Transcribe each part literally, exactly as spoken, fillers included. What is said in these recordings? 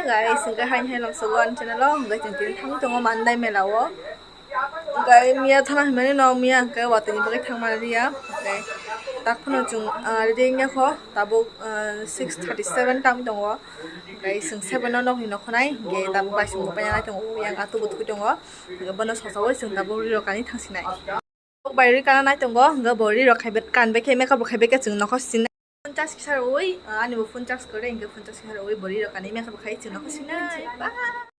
Guys, hwnkhe haini hai lomsogo ani channel o, hwnkhe chwng tini thangwi tongo Mandai mela o. Hwnkhe miya thana hinmani no, miya hwnkhe watwi ni bagwi thangmani riya. Hwnkhe tak phano chwng, ah, ready wngya kho, tabuk, ah, six thirty seven tangwi tongo. Hwnkhe chwng seven o nokni nokho nai, hwnkhe tabuk bai chwng paina nai tongo, yang atubo thwi tongo. Hwnkhe bono sosaui chwng tabuk rirok kani thangsinai. Bai ri kana nai tongo, hwnkhe bo ri rok khai bet kan bai khe makeup rok khai bai khe chwng nokho sinai. Phone charge kisa rwui, ah, ani bo phone charge kwrwi, hwnkhe phone charge kisa rwui bo ri rok kani makeup rok khai chwng nokho sinai. Bye.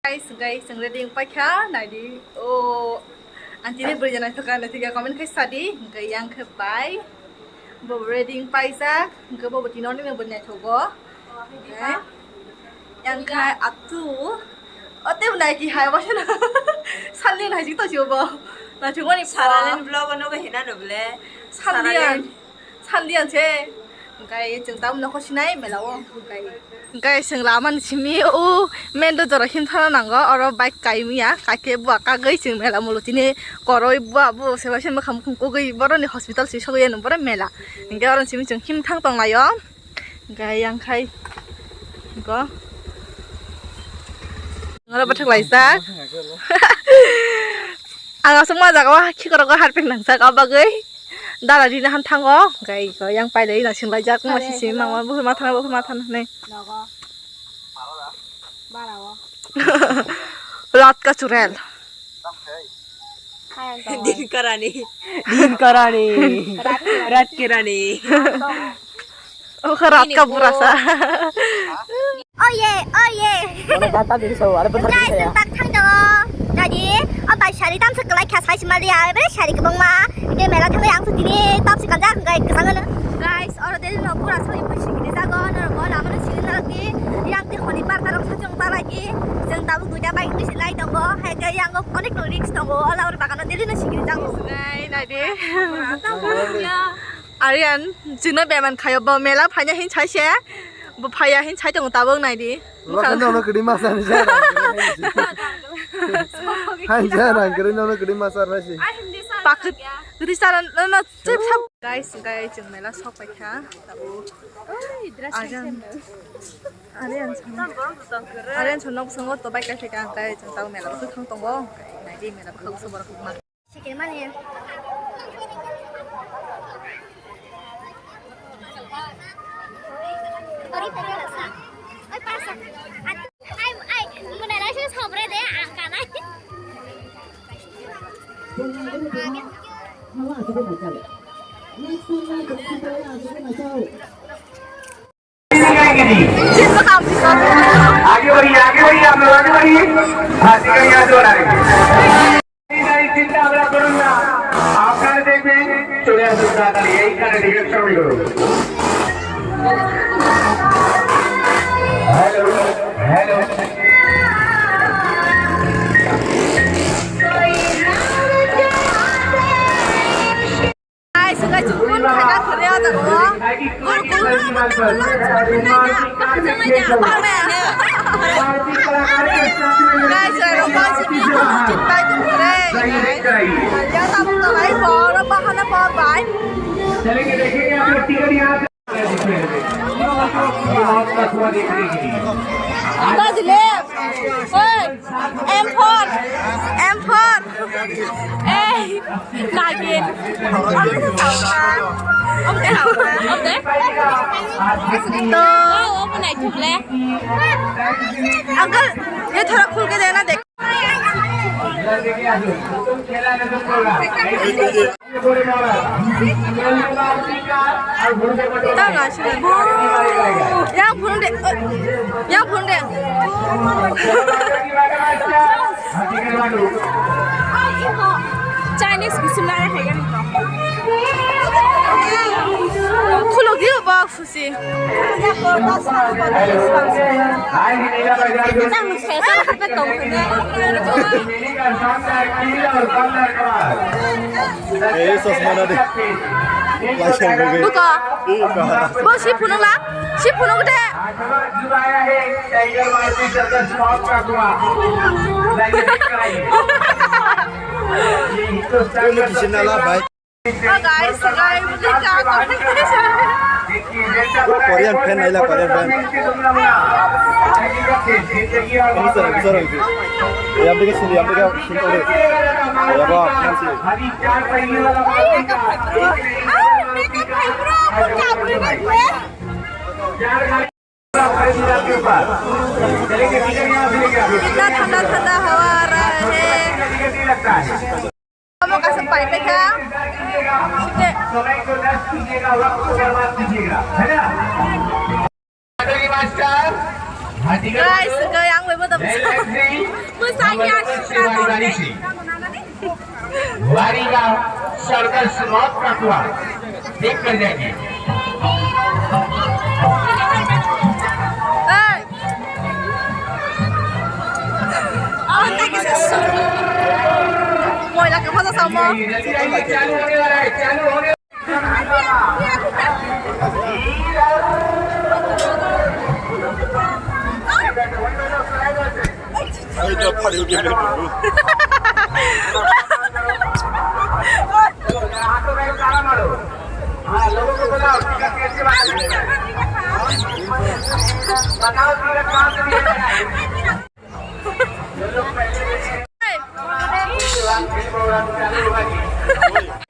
Guys, guys, chwng ready wng paikha, naidi. O, ang tini bwrwi janai thokha, naithokya comment khai sadi, hwnkhe yang khe bai. Bo ready wng paijak, hwnkhe bo bo tini orni bo naithogo. Hwnkhe yang khai atu. O, tei bo naiki hai, bo seno. Salni hai jik to si bo. Naithogmani Saralan vlog ano bo hinano bole. Salni Saralan. Saldiyan se. Hwnkhe chwng tabuk nokho sinai mela o hwnkhe. Hwnkhe chwng lama ni simi o main road jora himthana nango, oro bike kaimiya, kaike bua kagwi chwng mela mulo tini koroi bua bo se waisa mwkhang mukhung kugwi boroni hospital se sogwi ano borok mela. Hwnkhe oro simi chwng himthang tonglaio. Hwnkhe yang khai go. Ngora bathak laijak. Ang aswk ma jaga o khikrok o harpik nangjak, o bagwi dara rina han thango, hwnkhe iko yang pailai na singlaijak, ma sisi mama buphur ma thana, buphur ma thana hinwi. Nogo. Bara o. Rat ka churel. Din karani. Din karani. Rat kirani. Oke, rat ka burasa. Oye, oye. Mana kata diri so, ada betul. Guys, saya. Chwng tak thang tongo. Jadi, o bai sari tamsa kwlai kha sai sima liya, ebe sari kwbangma. Ebe mela thangwi ang tini top si kanjak hwnkhe kwchang ano. Guys, oro deli no burasa oi bai sigi jago, no bo lama no sigi nalak di. Yang di honi bar tarok sa chwng ta lagi. Chwng tabuk duita bike bisi lai tongo. Hai khe yang onek no risk tongo. Ola oro bagano deli no sigi jago. Nai, nai de. Aryan, chwngno beman khayo, bo mela phaina hin sai se, bo phaiya hin sai tongo tabuk nai di. Bwkha nono kwdwi masa ni jara. Hai jara kwdwi nono kwdwi masa rasi. Pakut, kwdwi sara nono chip sap. Guys, guys, chwng mela sok paikha. Tabuk. Aryan. Aryan chwng. Aryan chwng nok songo to bai kai kai kai chwng tabuk mela sok thang tongo. Nai di mela sok sok borok ma. Sikir mani. Oi, pasa. Ai, ai, muna na sih sobre de, angkana. Next time, next time, next time. আগে বাড়িয়ে, আগে বাড়িয়ে, আপনারা আগে বাড়িয়ে। ভাষিকা নিয়ে আসতে পারেন। এই চিন্তা ভাবনা করুন না। আপনারা দেখবেন, চলে আসুন তাড়াতাড়ি, এইখানে direction করুন। Hello, hello. Guys, guys, kun khaina khwrwi o jaga o. Kun, kun, kun, kun, kun, kun, kun, kun, kun, kun, Guys, aro guys, kun, kun, kun, kun, kun, khwrwi. Ya, tabuk tabuk, bai, bor, bahana bor, bai. Ito, dilim. Hoy, M four. M four. Eh, lagi. Om de, om de. Om de. To. Oh, open aja, le. Uncle, ye thoda khul ke dena dekh. Yang phone de, yang phone de. Chinese bisimilare hai gani. Khulok diyo box. Susi. Ang sesar hape tong. Eh, sosma na de. Laisang bagwi. Buka. Buka. Bo si phunuk la? Si phunuk de. Ini di sini lah, baik. Oh, guys, guys, guys, guys. Oh, Korean fan, I love Korean fan. Bisa, bisa orang itu. Ya, mereka sini, ya, mereka sini. Ya, Pak, nanti. कितना ठंडा ठंडा हवा आ रहा है। Amo kaisa pai paikha. Site. Guys, guys, ang bai bodo bwsa. Bwsa ya. वारीगांव सर्कल समाप्त का हुआ देख कर जाइए। Hey. Moila kwpha no samo.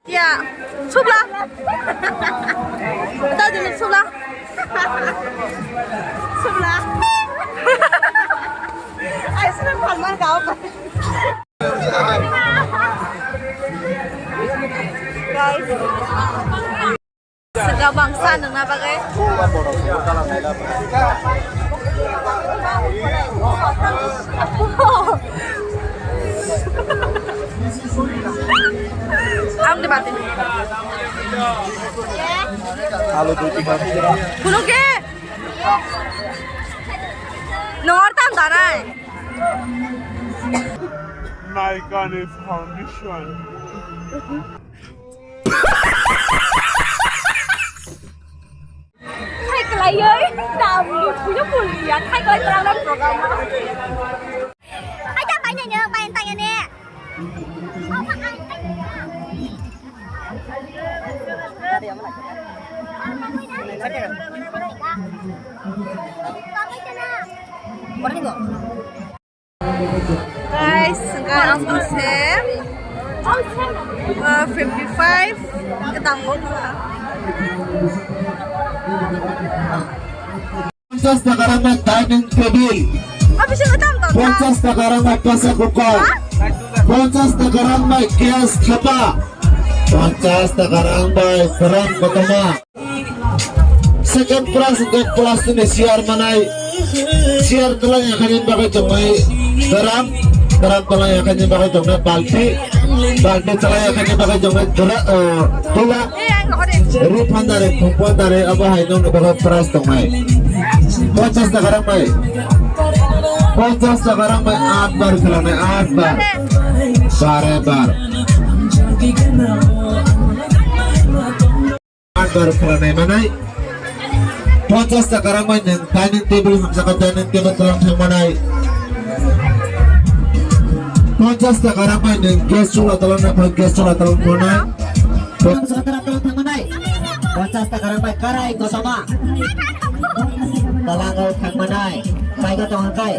Ya, subla. Tadi ni subla. Subla. Ai, subla palmar kau. Guys. Sega bangsa nungna bagwi. Ang di batin. Alu dui tiga. Kuno ke? Nor tam danai. Naikani Foundation. Khai kwlaiwi tam ni puyo puliya khai kwlai twlang program. Ai ta pai ne ne pai ta ne. Guys, hwnkhe ang bose, uh, fifty five, kwtang bo. পঞ্চাশ টাকা রাখবে dining table. Office-o kwtang tong kha? পঞ্চাশ টাকা রাখবে pressure cooker. Ha? পঞ্চাশ টাকা রাখবে গ্যাস খাপা। পঞ্চাশ টাকা রাখবে ড্রাম কতমা। Second prize hwnkhe plastic ni chair manai, chair twlai yakhani bagwi tongnai drum, drum twlai yakhani bagwi tongnai balti, balti twlai yakhani bagwi tongnai dra-, uh, tula, ri phandari, khum phandari, abo hai nokni bagwi prize tongnai. Ponchas taka rok bai, ponchas taka rok bai aat bar khelanai, aat bar, bare bar. Bar khelanai manai. Ponchas taka rok bai nwng dining table hamjak dining table twlang thang manai. Ponchas taka rok bai nwng gas chula twlang nai gas chula twlang thang manai. Ponchas taka rok bai karai kotorma twlang thang manai. Kaiga tong hwnkhe.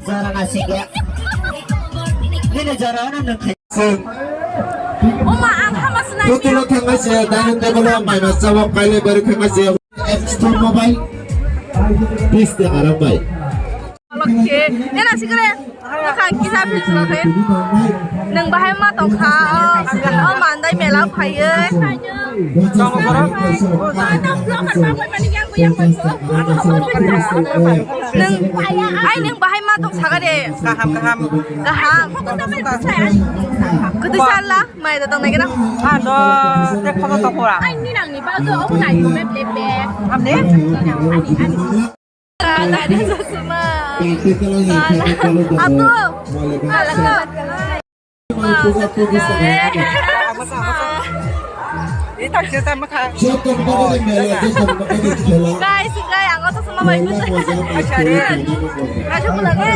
Jora na sikya. Nini jora na nwng. Oma, ang hama swnam. Putilo thangma se, dining table o mai ma chawa kaile bari thangma se. Extra mobile. Please de arang bai. Oke, ena sikre. Kha kisa bil swnam khe. Nwng bahai ma tong kha, o, o mandai mela phaiye. Nwng, ai nwng bahai ma tong saga de. Kaham, kaham. Kaham. Kwtwi sala, mai da tong nai gana. Ah, do, te khoto to pura. Ai ni nang ni ba do, obo nai ko me ple ple. Am de? Ani, ani. Tadi sesama. Atu. Alaka. Guys, guys, ang kota sama baik betul. Ayo pulang ya.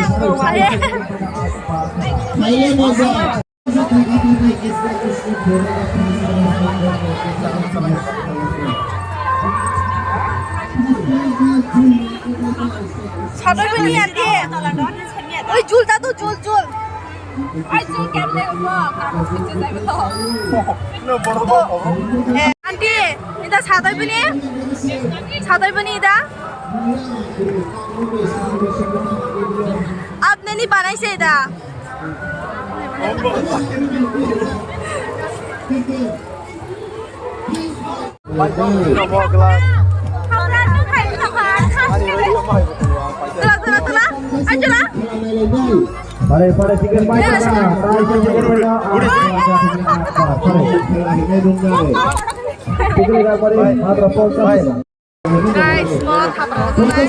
Sadoi bini aunty. Oi, jul ta do, jul, jul. Ai, jul kemne mo, kamus kiche jai to. Eh, aunty, ida sadoi bini? Sadoi bini ida? Apne ni banai se ida? Tala, tala, tala. Ai, tala. Pare, pare, ticket pai, ticket pai, ticket pai. Ticket pai, pare, matra ponchas. Guys, mo thapra tongnai.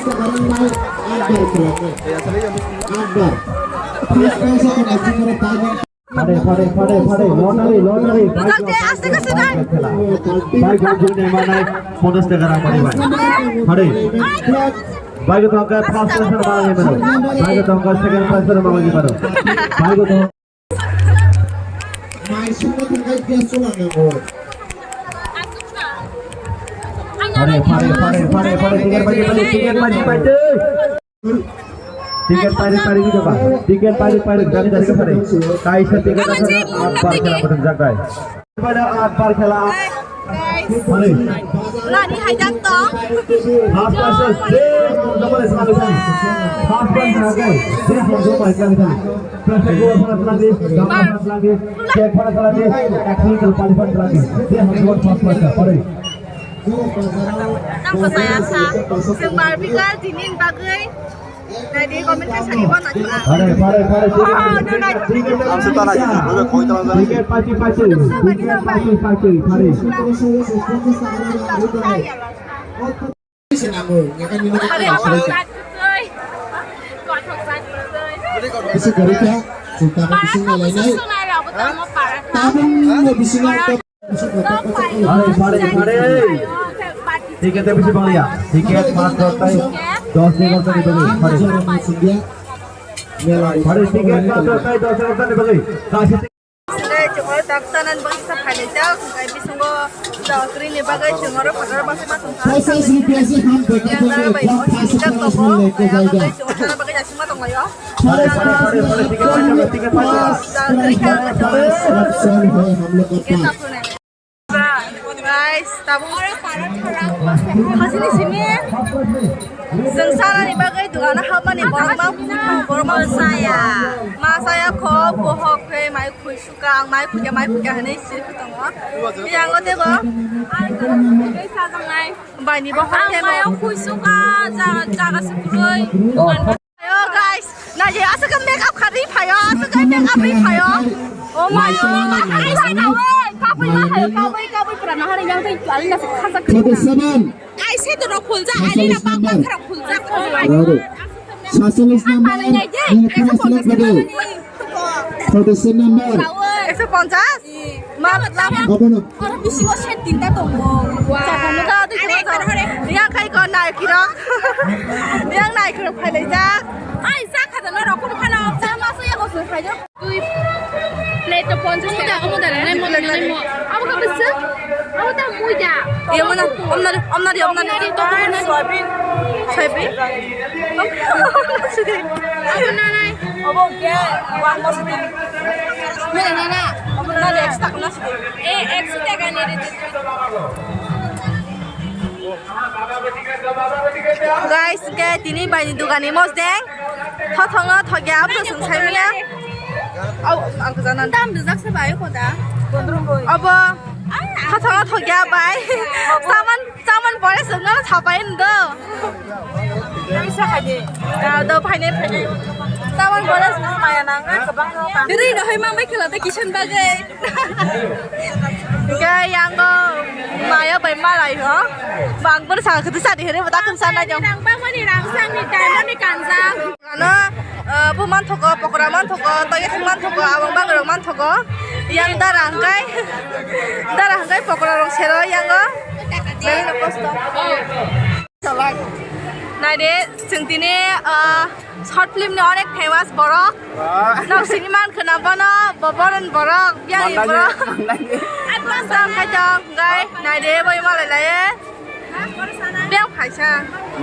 Pare, pare, pare, pare, lottery, lottery. Bujak de, aste aste dai. Bike jone manai, ponchas taka rang pare bai. Pare. Bike tongka first prize manai mano. Bike tongka second prize manai mano. Bike tong Mai sungna thangkai gas chula nango. Pare, pare, pare, pare, pare, ticket pai, pai, ticket pai, pai, pai. Ticket pai, pai, pai, pai, ticket pai, pai, pai, pai, pai, pai, pai. Kaisa ticket asa, aat bar khela butong jak dai. Pada aat bar khela. Guys. Pare. Nani hai jak to? First prize, je hamjak mani swnam bai. First prize, je hamjak mani swnam bai. Plastic bag phana phaladi, gam phana phaladi, bag phana phaladi, ek single pali phana phaladi. Je hamjak first prize, pare. Nang pasaya sa, sing bar bikal dinin bagwi. Nai di comment section ni bona chula. Pare, pare, pare, ticket, ticket, ticket, ticket. Ang sa tala jini, bebe koi tala jani. Ticket pachi, pachi, ticket pachi, pachi, pare. Hari apa? Bisi gari kha, sultan bisi nalai nai. Tabung bisi nalai. Pare, pare, pare. Ticket bisi banglia. Ticket matro tai dos egarota ni bagwi. Pare. Pare, ticket matro tai dos egarota ni bagwi. Kaisa Tei chwng oro tak chanani bagwi kisa phailai jak, hwnkhe bisingo jagrini bagwi chwng oro phataro bachama tongkha. Yang dara bai chwng jak tongo, yang bai chwng thana bagwi jasima tonglaio. Pare, pare, pare, pare, ticket paithaka, ticket paithaka. Jagri kha. Guys, tabuk hasini simi chwng sanani bagwi dogano hapmani borokma, borokma saya. Ma saya kho, bohok khe, mai khui suka, ang mai khuja, mai khuja hinwi sirwi tongo. Yang o tebo. Baini bohok tebo. Mai khui suka, jaga, jaga se kwrwi. Ayo guys, naidi aswk make up kharwi phaio, aswk make up rwi phaio. Oh my God, ai sai na oi, kabui ma hai, kabui, kabui pura na hari yang tei alina se khasa khasa. Forty-seven. Ai se to rok khulja, alina bak bak khara khulja. Sasalis number, nini khana select kado. Forty-seven number. Ekso ponchas? Ma, lama. Abono. Oro bisingo set tinta tongo. Chakano ka twi tongo. Yang kai ko nai kirok. Yang nai kirok phailai jak. Ai, jak khada no rok phano. Chama so yago so phaijak. Twi plate to ponchas taka. Omo da, omo da, nai mo, nai mo. Abo ka bwswk? Abo ta mui da. Iya mana? Omnari, omnari, omnari. Omnari to, omnari. Soyabin. Soyabin? Abo nanai. Abo ke, wang mo sini. Mera nana. Abo nana ekso taka na sini. Eh, ekso taka ni re. Guys, ke tini bai ni dogani mosdeng. Thothongno thokya, abo sung saimanya. Au, ang kajana. Tam dujak se bai ko da. Abo. Thothongno thokya bai. Saman Chaman pore sungno sapai ndo. Bisa haji. Ah, do phainai, phainai. Chaman pore sungno maya nang, ah, kebang no kan. Ri no hai mang bai khela ta kisan bagai. Ke yang go maya bai malai ho. Bang pore sa khati sa di here bata kun sana jong. Rang bang mani rang sang ni time ni kanjang. Ano, eh, bo manthogo, pokora manthogo, toyethok manthogo, abang bagrok manthogo. Yang dara hwnkhe, dara hwnkhe pokora rok sero yango. Belai no kosto. Naidi, chwng tini, ah, short film ni onek famous borok. Wah. Nok sini man khwna bono, bo boron borok, yang ni borok. Mandani. Advance ang khaito, guys, naidi, bo malai lai. Beng phaisa.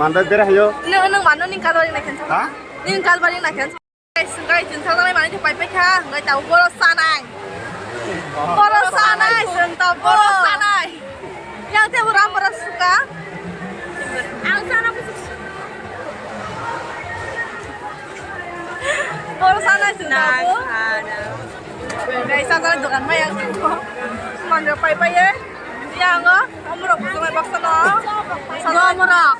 Mandai bera hayo. Nung, nung mano ning kalbari na khensa. Ha? Ning kalbari na khensa. Guys, guys, chwng thangjaknai manwi khe pai pai kha, hwnkhe tabuk boro sanai. Boro sanai, chwng tabuk boro sanai. Yang tei bo ram boro suka. Ang sana busu. Boro sanai chwng tabuk. Guys, sana dokan maya. Manjak pai pai ye. Yang o, omorok busu mai baksa no. Sana omorok.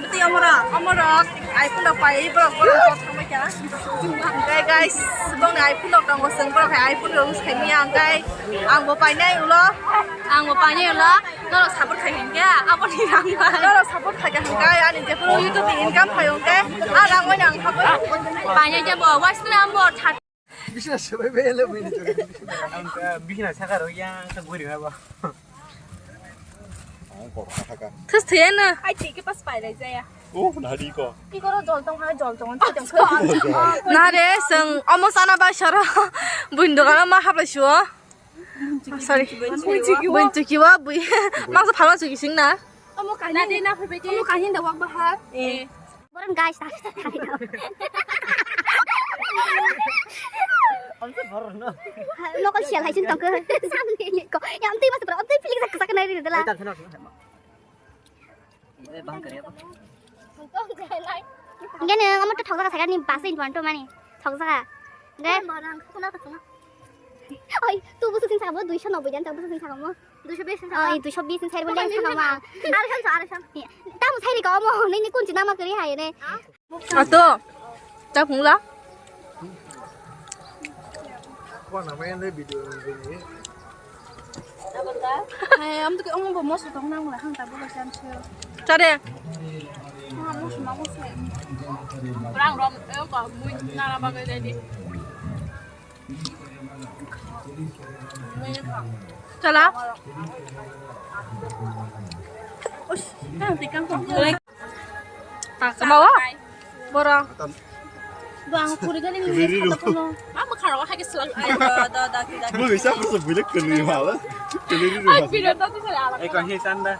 Bwtwi omorok. Omorok. iPhone rok pai borok borok borok thangbai kha. Hwnkhe guys, bongni iPhone rok tongo, chwng borok hai iPhone rok use khaimaya hwnkhe ang bo painai ulo. Ang bo painai ulo. Norok support khai hwnkhe aboni rang bai. Norok support khai hwnkhe ani jephuru YouTube ni income phai hwnkhe a rang bai ang khabai. Painai je bo, wasna ambo thak. Bihna sabai bai ele bini. Bihna sakar ya ka guri ba. Ang kok kha kha. Thus thaya na. Ai thik ke pas pai lai jaya. Oh, nari ko. Ki koro jol tong ha, jol tong. Na re, chwng omo sana bai soro. Buini dogano ma hablai suo. Sorry. Buini chuki wa, bui. Mangsa phalma chuki sing na. Omo kahin. Na de na phai bai de. Omo kahin da wak bahar. Eh. Boron guys, tak tak tak. Local sial hai sin tongke. Samne ko. Yang tei mas bro, tei pilik sak sak nai ri dala. Gini, kamu tuh thok jaga sakit nih, bahasa Indonesia tuh mana? Thok jaga. Gak? Oi, tuh busuk sin sakamo, duiso noboi jan, tuh busuk sin sakamo. Duiso bis sin sakamo. Oi, duiso bis sin sakamo. Bukan, sakamo. Arisan, arisan. Iya. Tamu saya di kamu, ini, ini kunci nama kiri hai ini. Ato, ta phungla. Kuana mayan le video ni. Hai, am to ke ong bo moso tong nang la hang ta bo sam se. Chare. Ma moso ma moso. Rang rom e ko mui na na ba ga di. Chala. Ush, kan tikang kong. Kamawa? Bora. Bang kuri gani ni. Kuri ro. Ama kharo ha ke slang. Ai da da da. Bo bisa apa sebulan kali malah. Kuri ro. Ai video tadi saya ala. Eko hi sanda.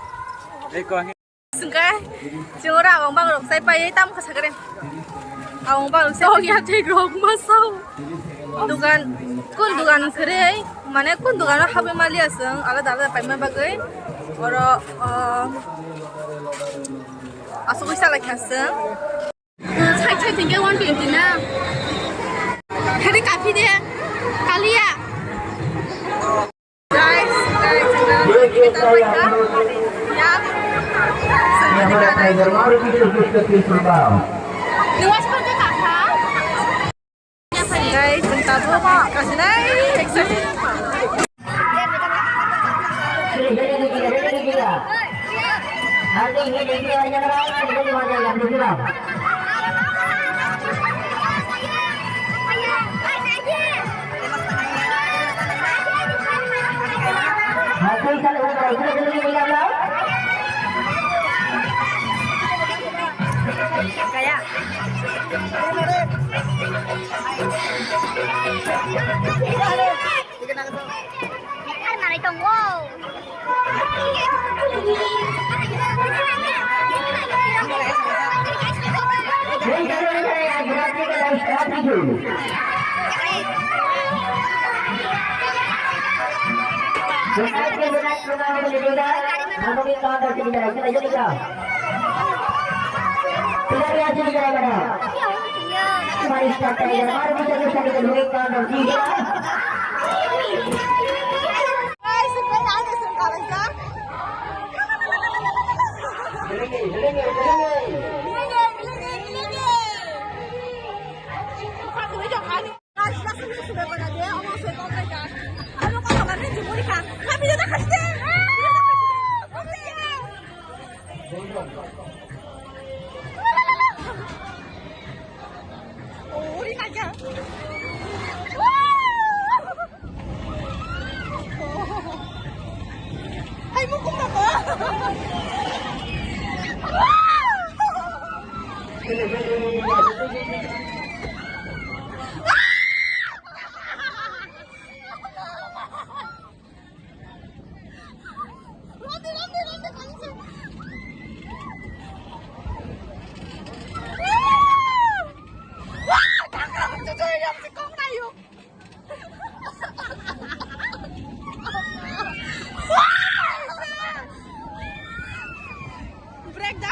Eko hi. Sengkai. Sing ora abang bang rok sai pai tam kasa kare. Abang bang rok sai. Oh ya, thik rok masau. Dugan, kun dugan kere, mane kun dugan habwi mali aseng, alada alada paima bagwi. Oro, ah, asuk wisa lai khaseng. Sai sai tingke one twenty na. Hari kafi de, kaliya. Guys, guys, guys. Guys, chwng tabuk kasinai excited. Kaya. Ai, manai tongo.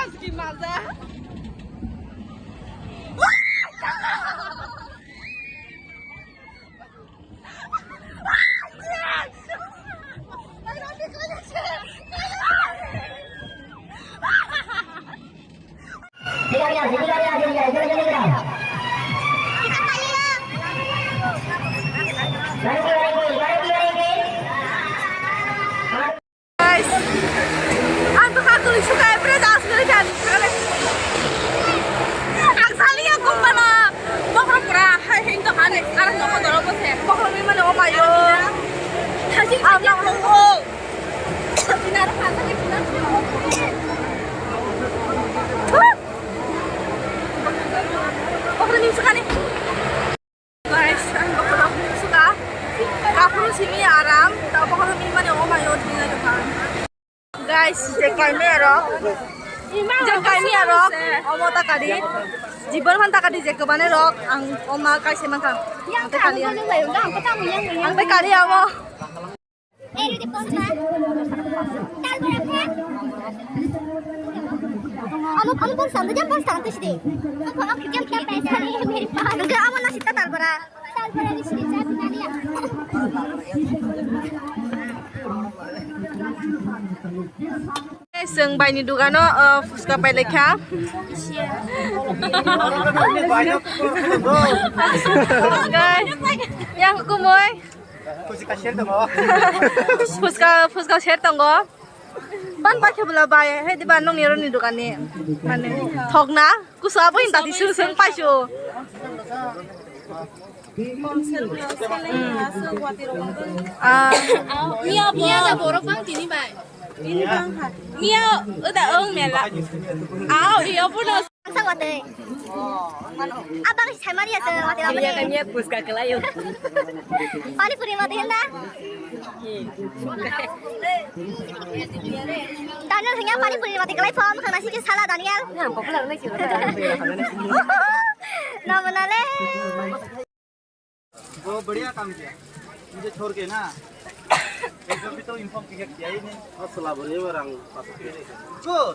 Ki maza. Guys, ang to kakuli suka epre das kali kan. Ang sali ya kumpana. Bokro pura hai hing to kali. Arang no kodoro bose. Bokro mi mane o mayo. Ang nang rong o. Bokro ni suka ni. Guys, ang bokhorok suka. Kaphuru simi aram, ta bokhorok ni mane o mayo thwngna dukha. Guys, je kaimai aro. Je kaimai aro. Omo ta kari. Jibor phan ta kari je kobane rok. Ang oma kaise mankha. Ang te kari. Ang te kari amo. Alo, alo, bang sangda jam bang sangda sidi. Apa apa jam jam pesa ni meri pa. Enggak, aman nasi ta talbara. Talbara ni sidi jam nani ya. Seng bai ni dugano, eh, fuska pai lekha. Guys, yang kumoi. Fuska share tongo. Fuska, fuska share tongo. Ban paikhe bwla bai, hai di ban nongni roni dukani. Mane, thokna, kusa bo inta di sung sung paisu. Ah. Miya, miya da borok bang tini bai. Miya, uda ong mela. Aw, iya puno. Ang sa watwi. Abang si saimari asa watwi abang. Iya, kami ya puska kelayo. Pani puri watwi henda. Daniel hanya pani puri watwi kelai pom, khana si sala Daniel. Yang popular lagi. Nama nale. बहुत बढ़िया काम किया। मुझे छोड़ के ना, एक भी तो इन्फॉर्म किया, किया ही नहीं। असला बोले वो रंग पास किया नहीं। गुड।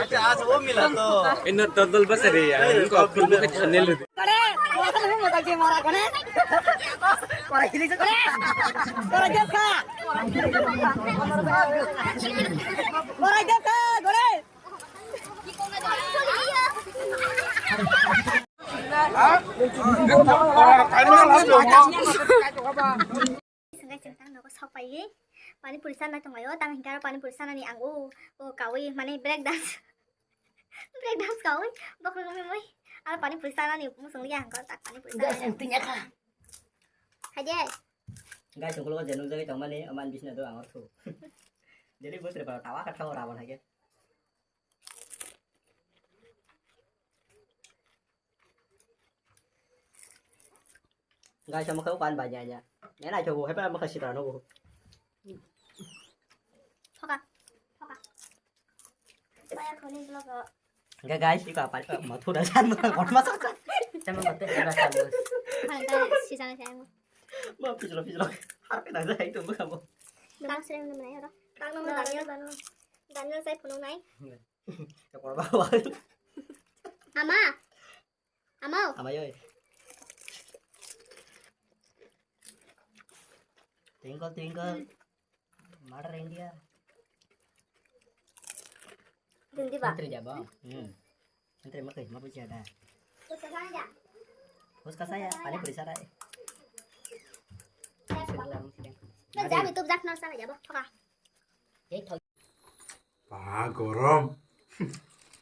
अच्छा, आज वो मिला तो। इन टोटल बस रे यार, इनको अप्रूव के चैनल। करे, वो तो नहीं मजा के मारा कोने। करे हिली से करे। करे देखा। करे देखा, करे। Sengkai sengtang nogo sok paiwi pani puri chanai tonglaio, tang hinkhe aro pani puri chanani ang o, o kawi mane break dance, break dance kawi bokhorok mimoi aro pani puri chanani muchung liya hwnkhe tak pani puri chanani. Haide. Guys, ukulok je nukjagwi tongmani, oman bisna do ang orthu. Jadi botre para tawa ka thawa rabon haike. Guys, omo khe ukan bai ya ya. Nai nai thogo, hepa omo khe sitra nogo. Thoka. Thoka. Baya khoni vlog o. Enggak guys, iko apa iko mau tuh dah sama kot masak. Sama kot tuh sama sama. Hai guys, si sana saya. Mau pijlo pijlo. Harap kita aja itu bukan mau. Tang sering mana ya, Rok? Tang nama Daniel. Daniel saya penuh naik. Kepala bawah. Ama. Ama. Ama yoi. Twinkle twinkle. Mother India. Hindi ba? Santri jabo. Hmm. Santri makai, mapu jada. Puska saya. Puska saya, pani puri sarai. Jam itu jak nang sana jabo. Thoka. Ba, gorom.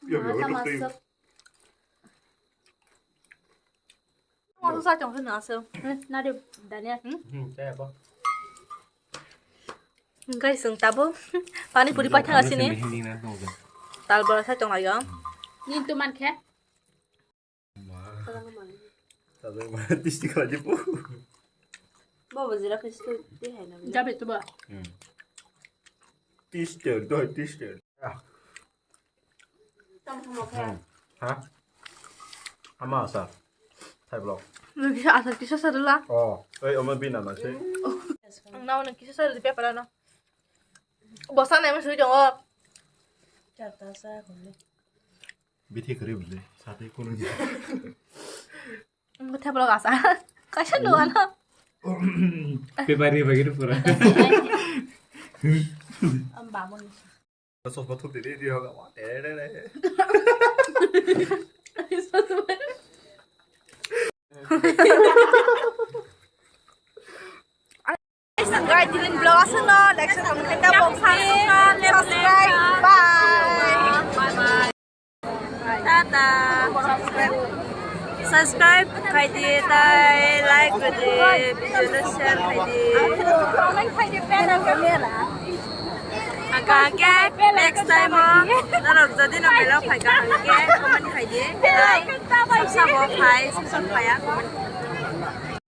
Yo, yo, yo. Masuk sa chong sini asal. Hmm, nari Daniel. Hmm? Hmm, saya apa? Guys, ang tabo. Pani puri paithang asini. Tal bora sa chong ayo. Nin tu man khe? Tabo ma tisti kala jipu. Bo bo jira khe stu ti hai na. Jabe tu ba. Hmm. Tisti, do tisti. Ah. Tam mo khe. Hmm. Ha? Ama asa. Thai blok. Nung kisa asa kisa sa dula. Oh, ei, oma bina ma se. Ang nao nung kisa sa dula paper ano. Bosa nai ma sui jongo. Charta sa kuli. Bithi kare bole, sate kono ni. Muthe blog asa. Kaisa lo ano. Pepari bagir pura. Am bamun. Sos bathuk de de hoga. Tere re. Guys, tini vlog aswkno like, share, comment, khaina subscribe. Bye. Tata. Subscribe khaidi, tai like rwdi, video no share khaidi. Haka hake next time o norok jodi no melo phaika hake comment khaidi. Tai sabo phai, sabo phaya comment.